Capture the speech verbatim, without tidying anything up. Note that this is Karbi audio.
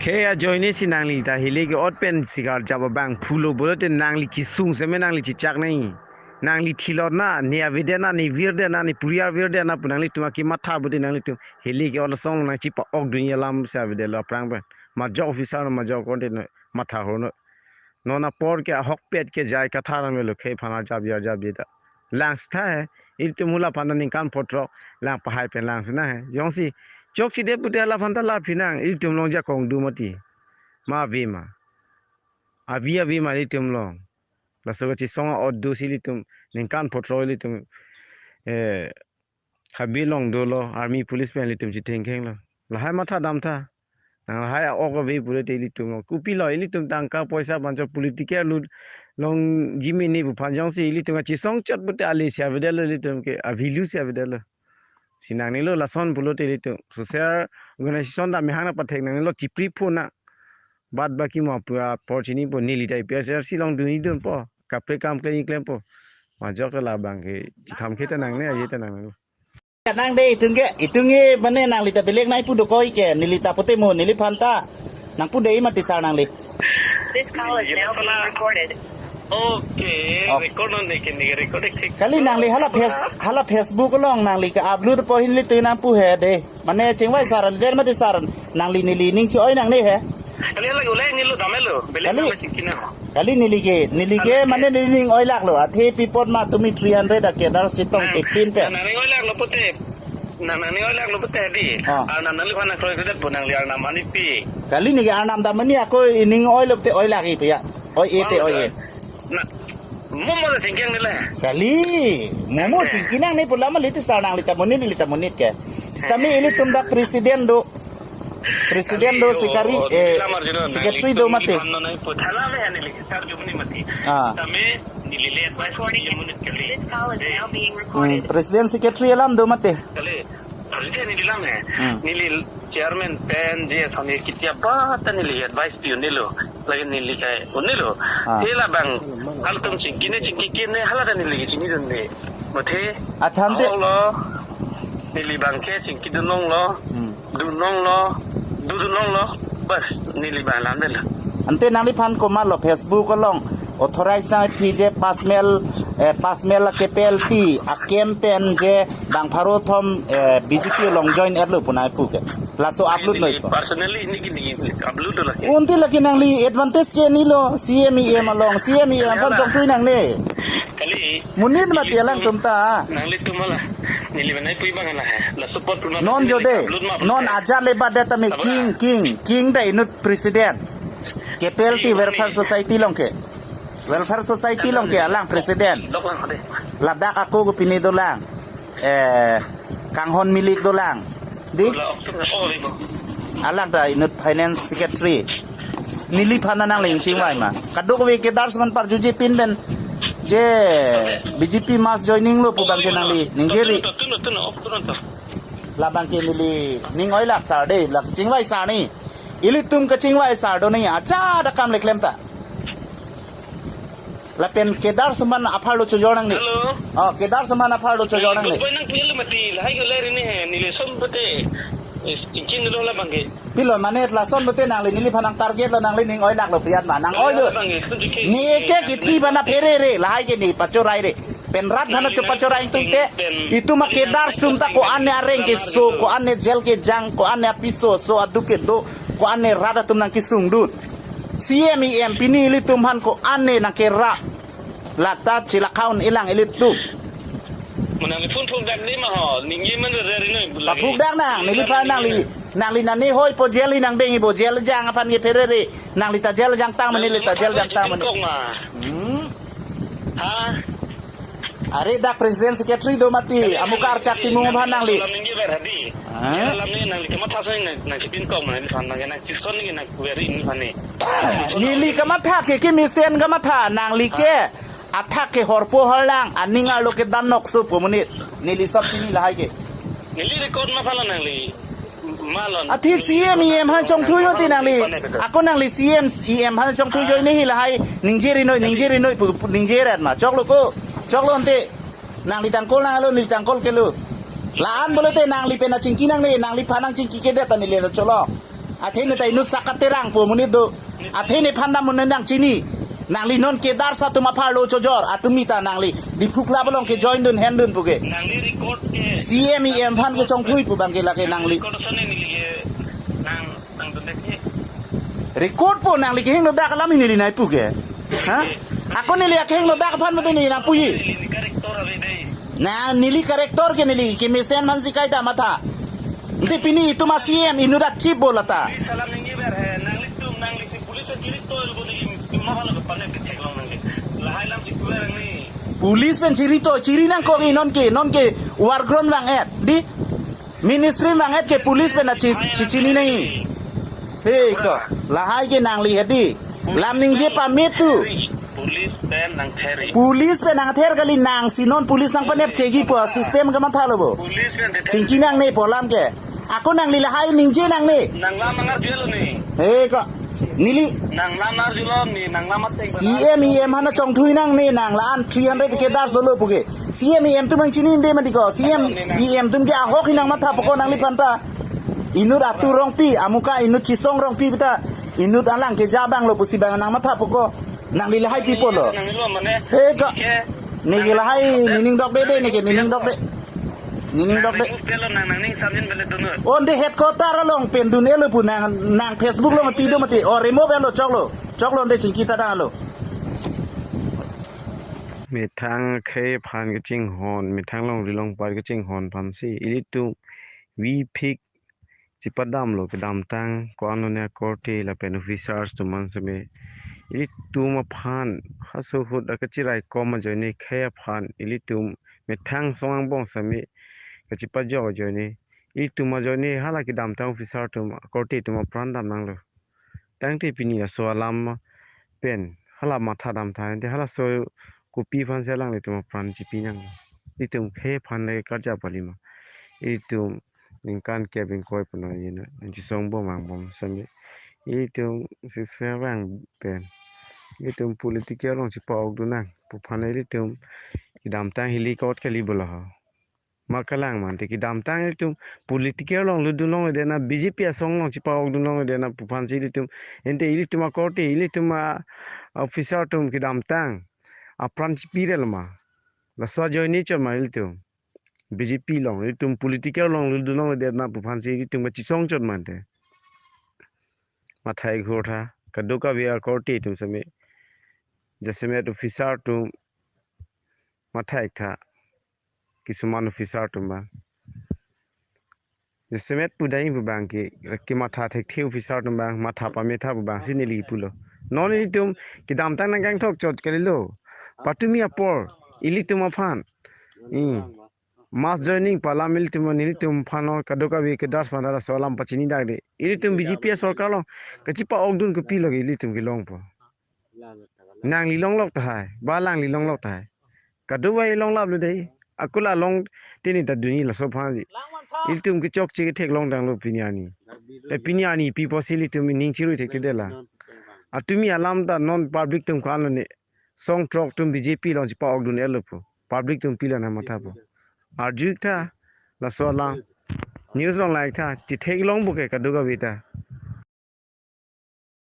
He ajoine si nangli ta hile ke-ot pen sigar jaba bang phulo pulote nangli kesung seme nangli chechak nangji. Nangli thilot na, ne avedet na, ne virdet na, ne puriar virdet na pu nanglitum akematha pute nanglitum hile ke-ot asong nangchepa-okdunji alam si avedetlo aphrang pen. Majok officer no majok konte no matha horno. Non apor ke ahokpet ke jai kathar amelo khei phana jabia jabia ta. Lang sitha he, ilitum hula phana ningkan phongo lang pahai pen lang sina he. Jongsi chokchedet pute hala phanta la phinang, ilitum long jakong do mati. Ma ave ma. Avi ave ma ilitum long. Laso kachesong a-ot do si ilitum ningkan phongo ilitum, eh, habe long dolo, army police pen ilitum chithengkhenglo. Lahai matha damtha. Nang lahai a-ok ave pulote ilitum long. Kopilo ilitum tangka poisa bancho political lut long jimini pu phan jongsi ilitum kachesong chot pute ale si avedetlo ilitum ke avilu si avedetlo. Si nangnelo lason pulote ilitum. Social organization ta mehang na pathek nangnelo chipri phu na. Bad baki mo pura por chinipo neli ta A P H L C along dunji dunpo. Kaprek kam klem klempo. Majok labang ke chikham kheta nangne aje ta nangne. Nang de itung ke, itung ke mane nangli ta belek nai pu dokok ke, neli ta pute mo, neli phanta. Nang pu de mati sar nangli. This call is now being recorded. Okay, Oh. Record non de ke ni record ek thik. Kali nangli hala face, hala Facebook along nangli ke-upload po hin ilitum nang pu he de. Mane chingvai sar, der mati sar, nangli neli ning chi-oi nangne he. Kali lagi ulai nilo damelo, belek Kali. Nama chingki nang. Kali neli ke, neli ke Kali. Mane neli ning oilaklo, athe pi apot ma tumi three hundred a-cadre sitong Hmm. Tipin pen. Nang ning oilaklo pute. Nang ning oilaklo pute di. Ah. Arnam nangli phana kroi kroi po nangli arnam ani pi. Kali neli arnam ta mani ako ning oilo pute oilak-i pe ya. Oi-e te, oi-e. Na, mo mo la chingki nangne le. Kali, mo mo Eh. Chingki nangne pu lama liti sar nangli ta monit, neli ta monit ke. Sitame ilitum dak president do. President do, Kali, secretary, oh, eh, lamar jino, secretary nangli do tum mati. Ipan no nang pu thala me ani lagi sar jumni mati. Ah. Sitame neli le advice Recording. Ye monit kali. This call is now being Hmm, recorded. President secretary alam do mati. Kali, kali dia neli lang he. Hmm. Neli chairman pen je sami kitia ba ta neli advice pi un-elo. Lagi neli kai un-elo. Ah. Hela bang, halatum chingki ne chingki kine hala ta neli chingki dun ne. Mate. Achan te. Aho lo. Neli bang ke chingki dun longlo. Hmm. Dun longlo. Du dun longlo. Bas, neli bang lam de la. Ante nangli phan komatlo Facebook along authorize nangpi je Pasmel, eh, Pasmel a-K P L T a-camp pen je bang pharo thom, eh, B J P along join etlo pu nangpu ke. Laso upload lo ipo. Personally neli neli upload lo ke. Unti lake nangli advantage ke nilo C M E M along, C M E M aphan chongthui nangne. Kali. Monit mati alangtum ta. Nanglitum hala. Neli banai pui bang hala he. La support tu na Non neli jode, upload ma non upload. Ajat le badet tame Abra. King, king, king ta inut president. K P L T King Welfare ni. Society along ke. Welfare Society along ke alang president. Dok lang kade. Ladak ako ko pini dolang. Eh, Kanghon Milik dolang. Di? Dolang, oh, di bo. Alang ta inut finance secretary. Neli phan nangli chingvai ma. Kadokave cadre seman parjuji pin pen. Je B J P mass joining lo pu bang ke nangli. Ningjeri. Tun, tun, tun, tun, tun, tun. Labang ke neli ning oilak sar de, la chingvai sar ni. Ilitum kachingvai sar do ni, acha da kam le klem ta. Lapen cadre seman apharlo chojor nangne. Hello. Oh, cadre seman apharlo chojor nangne. Boy nang pil mati, lahai ko leri ni he, neli son pute. Is, chingki nelo labang ke. Pilo mane lason pute nangli neli phan nang target lo nangli ning oilak lo piat ma. Nang oilo. Labang ke, tun chingki. Ni eke kithi bana phere re, lahai ke ni pachorai re. Pen rat hana chupa chora ingtung te. Itum a-cadre atum ta ko-an ne areng keso, ko-an ne jail kejang, ko-an ne apiso, so aduk kedo, ko-an ne rat atum nangkesung dun. C M E M pini ilitum aphan ko-an ne nangkera. Lata chilakhaun ilang ilitum. Mo nangli phone phone dak de ma ho, ningje man re re noi. Paphuk dak nang, neli phan nangli, nangli nani hoi po jail nang bengi bo jail jang aphan ke phere re. Nangli ta jail jang tang mane, neli ta jail jang tang mane. Kok ma. Hmm. Ha? Are dak president secretary do mati, amukar chak timung aphan nangli. Salam ninggi ber hadi. Ha? Salam ni nangli kematha soi nang, nang chipin kok mana di sana nang chison ni nang kuweri ni fani. Neli kematha ke, kemesen kematha nangli ke. Athak ke horpo horlang, aning arlo ke danok so po monit. Neli sab chini lahai ke. Neli record ma phala nangli. Malon. Athe C M E M aphan chongthui mati nangli. Ako nangli C M E M aphan chongthui joi nehi lahai. Ningje ri noi, ningje ri noi, pu, pu, ningje rat ma. Choklo ko. Choklo ante. Nangli tangkol nanglo, neli tangkol kelo. La-an pulote nangli pen nangchingki nangne, nangli phan nangchingki kedet ta neli cholo. Athe ne ta inut sak katerang pu amonit do. Athe nephan ta amonit nangchini. Nangli non cadres atum apharlo chojor, atumi ta nangli Diphu Club along ke join dun hen dun puke. Nangli record ke C M E M aphan ke chongthui pu abang ke lake nangli. Record sone neli ke nang nang tundek ni. Record pu nangli kehingno dak alam neli nai puke. Ha? Ako neli akehingno dak aphan mate neli nangpuji. Neli character ave dei. Na neli character ke neli kemesen man si kaita matha. Ante pini itum a C M inut a chief bola ta. Neli salam ningje ber he, nanglitum, nangli si police chiri to, ilbo neli, ma bhalo ke panek ke theklong nangke. Lahai alam si kular nangli. Police pen chiri to, chiri nangkok ke non ke, non ke war ground vang-et, dei. Ministry vang-et ke police pen a chi, chi, chini nai. He ko, lahai ke nangli hedi. Lam ningje pame tu. Police pen nangther-i. Police pen nangther kali, nang si non police nangpanep chegi pu system kamatha lo bo. Police pen dethe. Chingki nangne pu alam ke. Ako nangli lahai ningje nangne. Nang lam nangarjulo ni. He ko. Neli. Nang lam nangarjulo ni, nang lam atek. C M E M aphan chongthui nangne, nang la-an three hundred cadres dolo puke. C M E M atum nangchini inde mati ko. C M E M atum ke ahok hi nangmatha puke nangliphan ta. Inut Atu Rongpi, amuka inut Chisong Rongpi beta. Inut alang keja abang lo pusi abang nangmatha puke. Nangli lahai pi pulo. Nangli lo mane. He ko. Ke. Neke lahai nening dokde dei, neke nening dokde. Nening dokde. Nang ning pelo nang, nang ning samjin bele dunut. Onde headquarter along pen dun-etlo pu nang, nang Facebook along pi do mati. O remove-etlo choklo. Choklo onde chingki ta dang-lo. Methang akhei aphan kachinghon, methang longri longpat kachinghon aphansi ilitum vi phik chipadamlo kedamtang ko-an lone akorte lapen officers atum an seme. Ilitum aphan haso ahut akachiraikom ajoine khei aphan ilitum methang asong angbong seme kachipajok ajoine. Ilitum ajoine hala kedamtang officer atum akorte atum apran dam nanglo. Tangte pini laso alam pen hala matha dam tha, ante halaso kopi aphansi alanglitum apran chipi nang. Itum khei aphan le karja palima. Itum ningkan kep ingkoi puno yeno, nangchisong bom angbong seme. Itum six febang pen. Itum political along chipa-ok dun nang. Pu aphan itum kedamtang hili kot kali bola ho. Ma kalang mante kedamtang itum political along lutdun longledet na, B J P asong along chipa-ok dun longledet na pu aphansi ilitum. Ante ilitum akorte, ilitum a-officer atum kedamtang apran chipi rel ma. Laso ajoine chot ma ilitum. B J P along, ilitum political along lutdun longledet na pu aphansi ilitum kachisong chot mante. Mathai ghor tha, kadokave akorte atum seme. Jasemet officer atum mathai tha. Kisuman officer atum abang. Jasemet pudai pu abang ke, kematha thekthe officer atum abang, matha pametha pu abangsi neli pulo. Non ilitum, kedamtang nangkangthok chot kalilo. Patumi apor, ilitum aphan. Hmm. Mass joining pu alam ilitum, ilitum aphan non kadokave cadres aphan laso alam pachini dakde. Ilitum B J P asorkar along, kachipa-ok dun kopilo ke ilitum kelongpo. Nangli longlok tahai, ba alangli longlok tahai. Kadokave longlaplo dei. Ako la long tini ta dunji laso aphansi. Ilitum kechokche ketheklong tanglo pini arni. Te pini arni pi pusi ilitum ning chirui thekthedet la. Atumi alam ta non public atum ko-an lone. Song throk atum B J P along chipa-ok dun-etlo pu. Public atum pilo nangmathapo. Arju-ik tha, laso alam. News along la-ik tha, chitheklong puke kadokave ta.